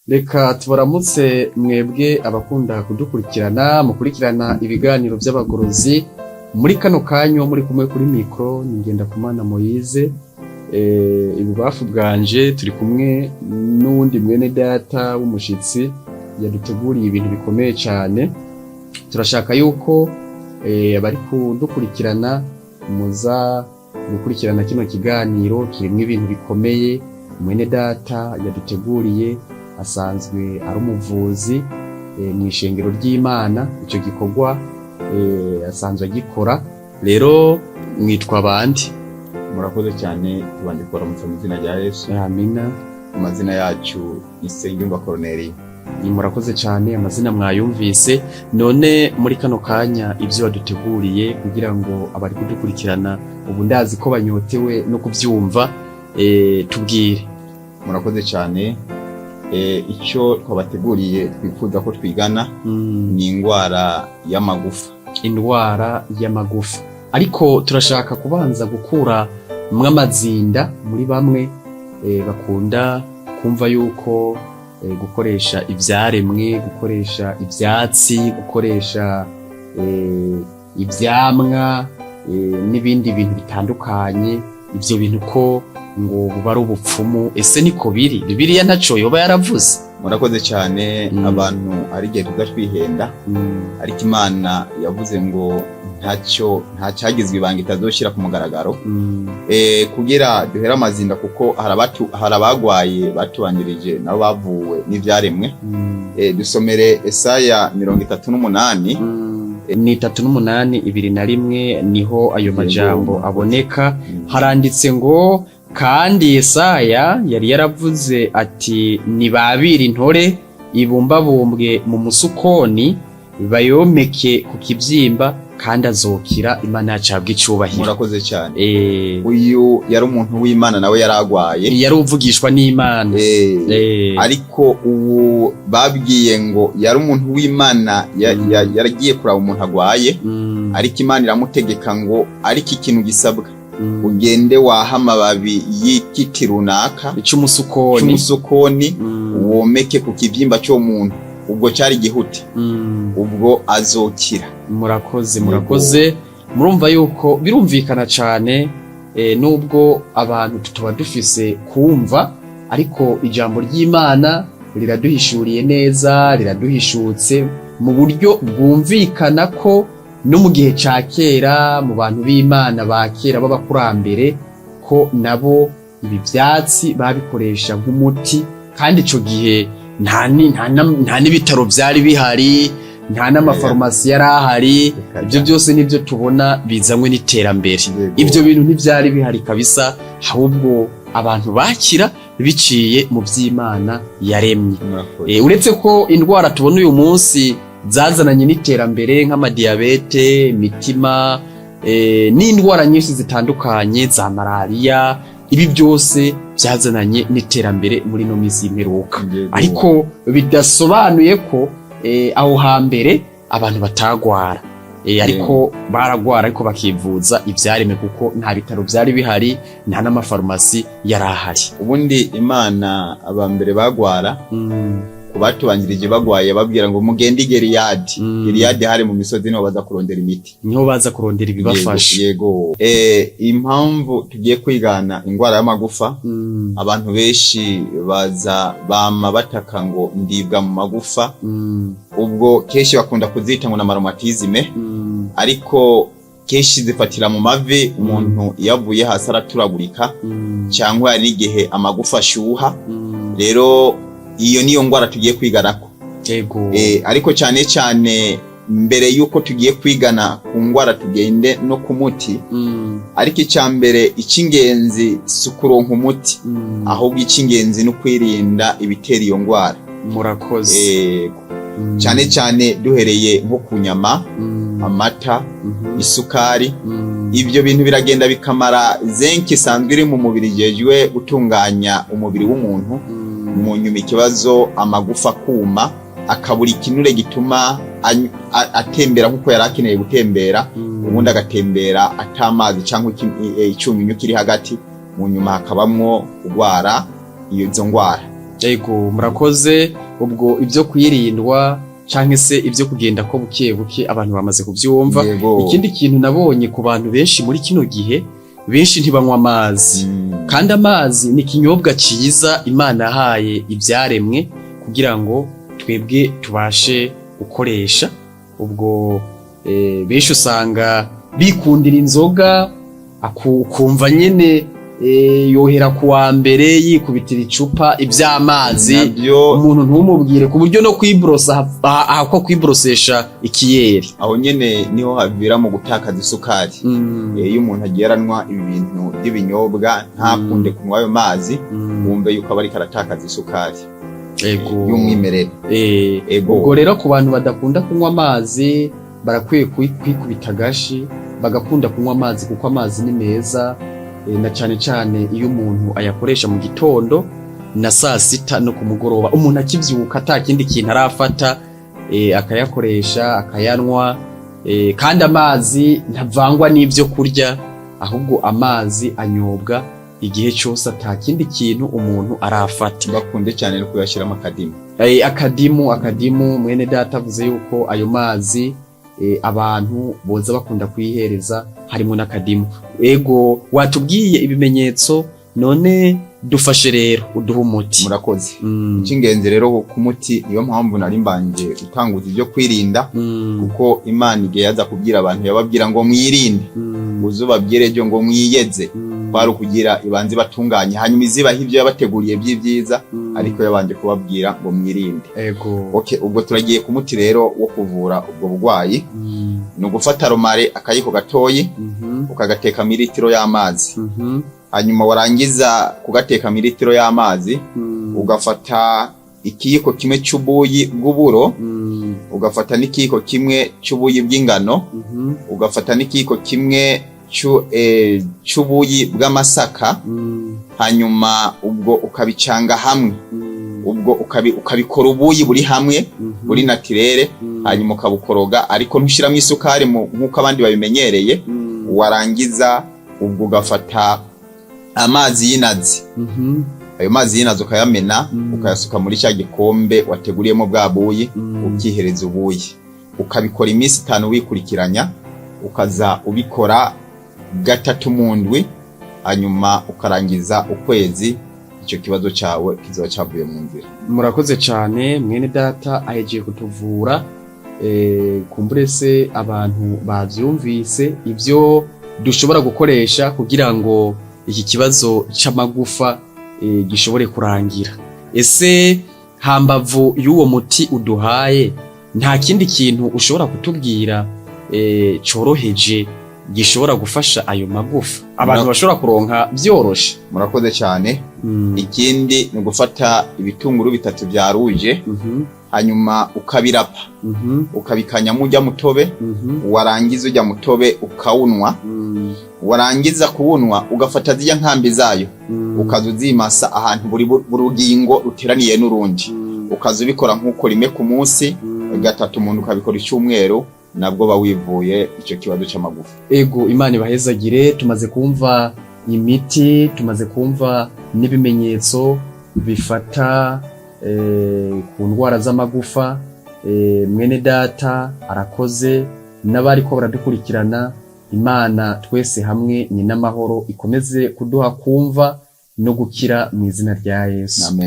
Reka tubaramutse mwebwe abakunda kudukurikirana, mukurikirana ibiganiro by'abagorozi. Muri kano kanya muri kumwe kuri mikoro ni Ngendakumana Moyize. Ibubafu bwanje turi kumwe n'uwundi mwene data w'umushitsi yaduteguriye ibintu bikomeye cyane. Turashaka yuko abari kudukurikirana muza gukurikirana kino kiganiro kirimo ibintu bikomeye. Mwene data yaduteguriye asanzwe ari umuvuzi mu ishengero ry'Imana. Icyo gikorwa asanzwe agikora. Rero mwitwa bande? Murakoze cyane. Tubanje kubaramutsa mu izina rya Yesu. Amina. Amazina yacu ni Nsengiyumva Koroneri. Ni murakoze cyane, amazina mwayumvise. None muri kano kanya ibyo waduteguriye kugira ngo abari kudukurikirana ubu, ndazi ko banyotewe no kubyumva, tubwire. Murakoze cyane. Icyo twabateguriye twifuza ko twigana ni indwara y'amagufa. Indwara y'amagufa, ariko turashaka kubanza gukura mw'amazinda muri bamwe bakunda kumva yuko gukoresha ibyaremwe, gukoresha ibyatsi, gukoresha ibyamwa n'ibindi bintu bitandukanye, ibyo bintu ko ngo buba ari ubupfumu. Ese niko biri? Bibiliya ntaco yoba yaravuze? Murakoze cyane. Abantu ari igihe tuza twihenda, ariko Imana yavuze ngo ntacyo, nta cyagizwe ibanga itazoshyira ku mugaragaro. Kugira duhere amazinda, kuko hari abagwaye batubanjirije nabo bavuwe n'ibyaremwe. Dusomere Esaya 38. Ni 38:21, niho ayo majambo aboneka. Haranditse ngo: "Kandi Yesaya yari yaravuze ati: 'Nibabire intore ibumbabumbwe mu musukoni, bayomeke ku kibyimba, kandi azokira.' Imana yacabwa icubahiro." Murakoze cyane. Uyu yari umuntu w'Imana, nawe yaragwaye. Yari uvugishwa n'Imana. Ariko ubu babwiye ngo yari umuntu w'Imana, yaragiye kuraba umuntu agwaye, ariko Imana iramutegeka ngo: "Ariko ikintu gisabwa, ugende waha amababi y'igiti runaka Icumusukoni. cy'umusukoni, womeke ku kibyimba cy'uwo muntu." Ubwo cyari igihute. Ubwo azokira. Murakoze, murakoze. Murumva yuko birumvikana cyane, nubwo abantu tuba dufise kumva, ariko ijambo ry'Imana riraduhishuriye neza, riraduhishutse mu buryo bwumvikana ko no mu gihe ca kera, mu bantu b'Imana ba kera b'abakurambere, ko nabo ibi byatsi babikoresha nk'umuti. Kandi ico gihe nta n'ibitaro byari bihari, nta n'amafarumasi yari ahari. Ibyo byose nibyo tubona bizanywe n'iterambere. Ibyo bintu ntibyari bihari kabisa, ahubwo abantu bakira biciye mu by'Imana yaremye. Murakoze. Uretse ko indwara tubona uyu munsi zazananye n'iterambere, nk'amadiyabete, imitima, n'indwara nyinshi zitandukanye za malariya, ibi byose byazananye n'iterambere muri ino minsi y'imperuka. Ariko bidasobanuye ko aho hambere abantu batagwara. Ariko baragwara, ariko bakivuza ibyaremwe, kuko nta bitaro byari bihari, nta n'amafarumasi yari ahari. Ubundi Imana, abambere bagwara, ku batubanjirije bagwaye, babwira ngo: "Mugende i Geliyadi." Geliyadi hari mu misozi, niho baza kurondera imiti. Niho baza kurondera ibibafasha. Yego. Impamvu tugiye kwigana indwara y'amagufa, abantu benshi baza bama bataka ngo: "Ndibwa mu magufa." Ubwo kenshi bakunda kuzita ngo na maromatizime, ariko kenshi zifatira mu mavi. Umuntu iyo avuye hasi araturagurika, cyangwa hari n'igihe amagufa ashuha. Rero iyo niyo ndwara tugiye kwiganako. Ariko cyane cyane mbere yuko tugiye kwigana ku ndwara, tugende no ku muti. Ariko icya mbere, icy'ingenzi si ukuronka umuti, ahubwo icy'ingenzi ni ukwirinda ibitera iyo ndwara. Murakoze. Cyane cyane duhereye nko ku nyama, amata, isukari. Ibyo bintu biragenda bikamara zinc isanzwe iri mu mubiri ijejwe gutunganya umubiri w'umuntu. Mu nyuma ikibazo, amagufa akuma, akabura ikinure gituma atembera nk'uko yari akeneye gutembera. Ubundi agatembera atamazi cyangwa icyunyunyu kiri hagati. Mu nyuma hakabamwo kurwara izo ndwara. Ego, murakoze. Ubwo ibyo kwirindwa canke se ibyo kugenda ko buke buke abantu bamaze kuvyumva. Yego. Ikindi kintu nabonye ku bantu benshi muri kino gihe, benshi ntibanywa amazi. Kandi amazi ni ikinyobwa ciza Imana yahaye ibyaremwe kugira ngo twebwe tubashe gukoresha. Ubwo benshi usanga bikundira inzoga, ukumva nyene yohera ku wa mbere yikubitira icupa, iby'amazi nabyo umuntu ntumubwire, ku buryo no kwiborosa ahakwa kwiborosesha ikiyeri. Aho nyene niho havira mu gutakaza isukari. Iyo umuntu agiye aranywa ibi bintu by'ibinyobwa, ntakunde kunywa ayo mazi, wumve yuko aba ariko aratakaza isukari y'umwimerere. Ego. Ubwo rero ku bantu badakunda kunywa amazi, barakwiye kwikubita agashi bagakunda kunywa amazi, kuko amazi ni meza, na cane cane iyo umuntu ayakoresha mu gitondo na saa sita no ku mugoroba, umuntu akivyuka ata kindi kintu arafata, akayakoresha, akayanywa. Kandi amazi ntavangwa n'ivyo kurya, ahubwo amazi anyobwa igihe cyose ata kindi kintu umuntu arafata. Bakunde cyane no kuyashyiramo akadimu. Akadimu, mwene data avuze yuko ayo mazi abantu boza bakunda kuyihereza harimo n'akadimu. Ego, watubwiye ibimenyetso, none dufashe rero uduhe umuti. Murakoze. Icy'ingenzi rero ku muti, niyo mpamvu nari mbanje gutanguza ibyo kwirinda, kuko Imana igihe yaza kubwira abantu yababwira ngo mwirinde, uzubabwire ejo ngo mwiyeze, kwari ukugira ibanze batunganye, hanyuma izibaha ibyo yabateguriye by'ibyiza, ariko yabanje kubabwira ngo mwirinde. Okay, ubwo turagiye ku muti rero wo kuvura ubwo burwayi. Ni ugufata romarin akayiko gatoyi, ukagateka mu litiro y'amazi. Hanyuma warangiza kugateka mu litiro y'amazi, ugafata ikiyiko kimwe cy'ubuyi bw'uburo, ugafata n'ikiyiko kimwe cy'ubuyi bw'ingano, ugafata n'ikiyiko kimwe cy'ubuyi bw'amasaka. Hanyuma ubwo ukabicanga hamwe, ubwo ukabikora ubuyi buri hamwe, buri naturel. Hanyuma ukabukoroga, ariko ntushyiramo isukari nk'uko abandi babimenyereye. Warangiza ubwo ugafata amazi y'inazi, ayo mazi y'inazi ukayamena, ukayasuka muri cya gikombe wateguriyemo bwa buyi, ukihereza ubuyi. Ukabikora iminsi 5 wikurikiranya, ukaza ubikora gatatu mu ndwi, hanyuma ukarangiza ukwezi, icyo kibazo cyawe kizaba cyavuye mu nzira. Murakoze cyane. Mwene data ahejeje kutuvura. Kumbure se abantu bavyumvise ibyo dushobora gukoresha kugira ngo iki kibazo c'amagufa gishobore kurangira. Ese hambavu y'uwo muti uduhaye, nta kindi kintu ushobora kutubwira coroheje gishobora gufasha ayo magufa abantu bashobora kuronka vyoroshe? Murakoze cyane. Ikindi ni ugufata ibitunguru bitatu bya rouge, hanyuma ukabirapa, ukabikanyamo ujya mutobe. Warangiza ujya mutobe ukawunwa. Warangiza kuwunwa, ugafata zirya nkambi zayo, ukaza uzimasa ahantu buri rugingo ruteraniye n'urundi. Ukaza ubikora nk'uko rimwe ku munsi, gatatu umuntu ukabikora icyumweru, nabwo ba wivuye icyo kibazo cy'amagufa. Ego, Imana ibahezagire. Tumaze kumva imiti, tumaze kumva n'ibimenyetso bifata ku ndwara z'amagufa. Mwene data arakoze, n'abariko baradukurikirana. Imana twese hamwe ni n'amahoro ikomeze kuduha kumva no gukira mu izina rya Yesu. Amen.